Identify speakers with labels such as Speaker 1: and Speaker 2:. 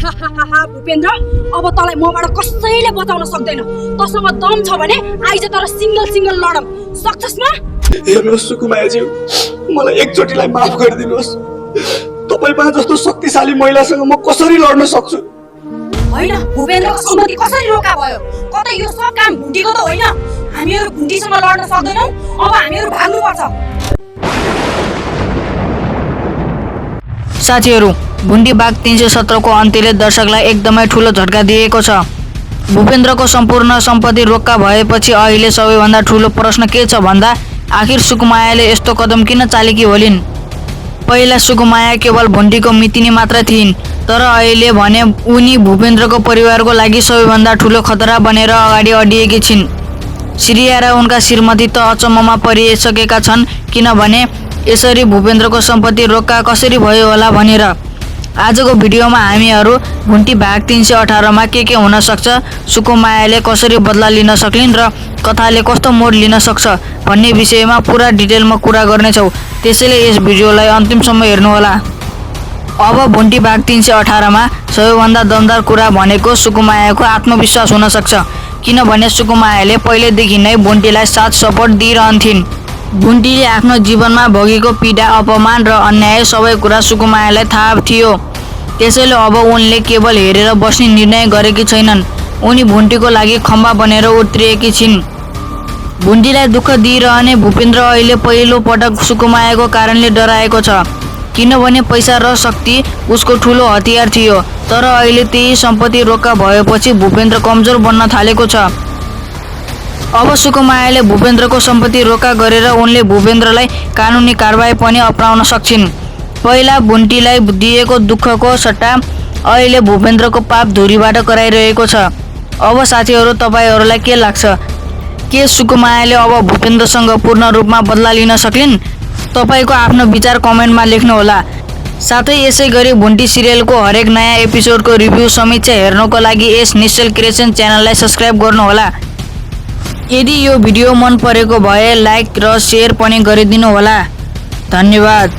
Speaker 1: भूपेन्द्र, अब तँलाई मबाट कसैले बचाउन सक्दैन। तँसँग दम छ भने आइज तर सिंगल लडम। सक्छस् न?
Speaker 2: हेर्नुहोस् सुकुमायाज्यू, मलाई एकचोटिलाई माफ गरिदिनुहोस्। तपाईमा जस्तो शक्तिशाली महिलासँग म कसरी लड्न सक्छु?
Speaker 1: होइन, भूपेन्द्रको सम्पत्ति कसरी रोका भयो? कतै यो सब काम भुन्टीको त होइन? हामीहरू भुन्टीसँग लड्न सक्दैनौँ। अब हामीहरू भाग्नुपर्छ।
Speaker 3: साथीहरू, भुन्डी बाघ 317 को अन्त्यले दर्शकलाई एकदमै ठुलो झट्का दिएको छ। भूपेन्द्रको सम्पूर्ण सम्पत्ति रोक्का भएपछि अहिले सबैभन्दा ठुलो प्रश्न के छ भन्दा आखिर सुकुमायाले यस्तो कदम किन चालेकी होलिन्? पहिला सुकुमाया केवल भुन्डीको मितिनी मात्र थिइन्, तर अहिले भने उनी भूपेन्द्रको परिवारको लागि सबैभन्दा ठुलो खतरा बनेर अगाडि अडिएकी छिन्। श्रिया र उनका श्रीमती त अचम्ममा परिसकेका छन्, किनभने यसरी भूपेन्द्रको सम्पत्ति रोक्का कसरी भयो होला भनेर। आजको भिडियोमा हामीहरू भुन्टी भाग 318 मा के हुन सक्छ, सुकुमायाले कसरी बदला लिन सक्लिन् र कथाले कस्तो मोड लिन सक्छ भन्ने विषयमा पुरा डिटेलमा कुरा गर्नेछौँ। त्यसैले यस भिडियोलाई अन्तिमसम्म हेर्नुहोला। अब भुन्टी भाग 318 मा सबैभन्दा दमदार कुरा भनेको सुकुमायाको आत्मविश्वास हुन सक्छ, किनभने सुकुमायाले पहिलेदेखि नै भुन्टीलाई साथ सपोर्ट दिइरहन्थिन्। भुन्टीले आफ्नो जीवनमा भोगेको पीडा, अपमान र अन्याय सबै कुरा सुकुमायालाई थाहा थियो। त्यसैले अब उनले केवल हेरेर बस्ने निर्णय गरेकी छैनन्, उनी भुन्टीको लागि खम्बा बनेर उत्रिएकी छिन्। भुन्टीलाई दुःख दिइरहने भूपेन्द्र अहिले पहिलो पटक सुकुमायाको कारणले डराएको छ, किनभने पैसा र शक्ति उसको ठुलो हतियार थियो। तर अहिले त्यही सम्पत्ति रोक्का भएपछि भूपेन्द्र कमजोर बन्न थालेको छ। अब सुकुमायाले भूपेन्द्रको सम्पत्ति रोक्का गरेर उनले भूपेन्द्रलाई कानुनी कारबाही पनि अपनाउन सक्छिन्। पहिला भुन्टीलाई दिएको दुःखको सट्टा अहिले भूपेन्द्रको पाप धुरीबाट कराइरहेको छ। अब साथीहरू, तपाईहरूलाई के लाग्छ? के सुकुमायाले अब भूपेन्द्रसँग पूर्ण रूपमा बदला लिन सक्लिन्? तपाईको आफ्नो विचार कमेन्टमा लेख्नुहोला। साथै यसै गरी भुन्टी सिरियलको हरेक नयाँ एपिसोडको रिभ्यू समीक्षा हेर्नको लागि यस निश्चल क्रिएसन च्यानललाई सब्स्क्राइब गर्नुहोला। यदि यो भिडियो मन परेको भए लाइक र सेयर पनि गरिदिनु होला। धन्यवाद।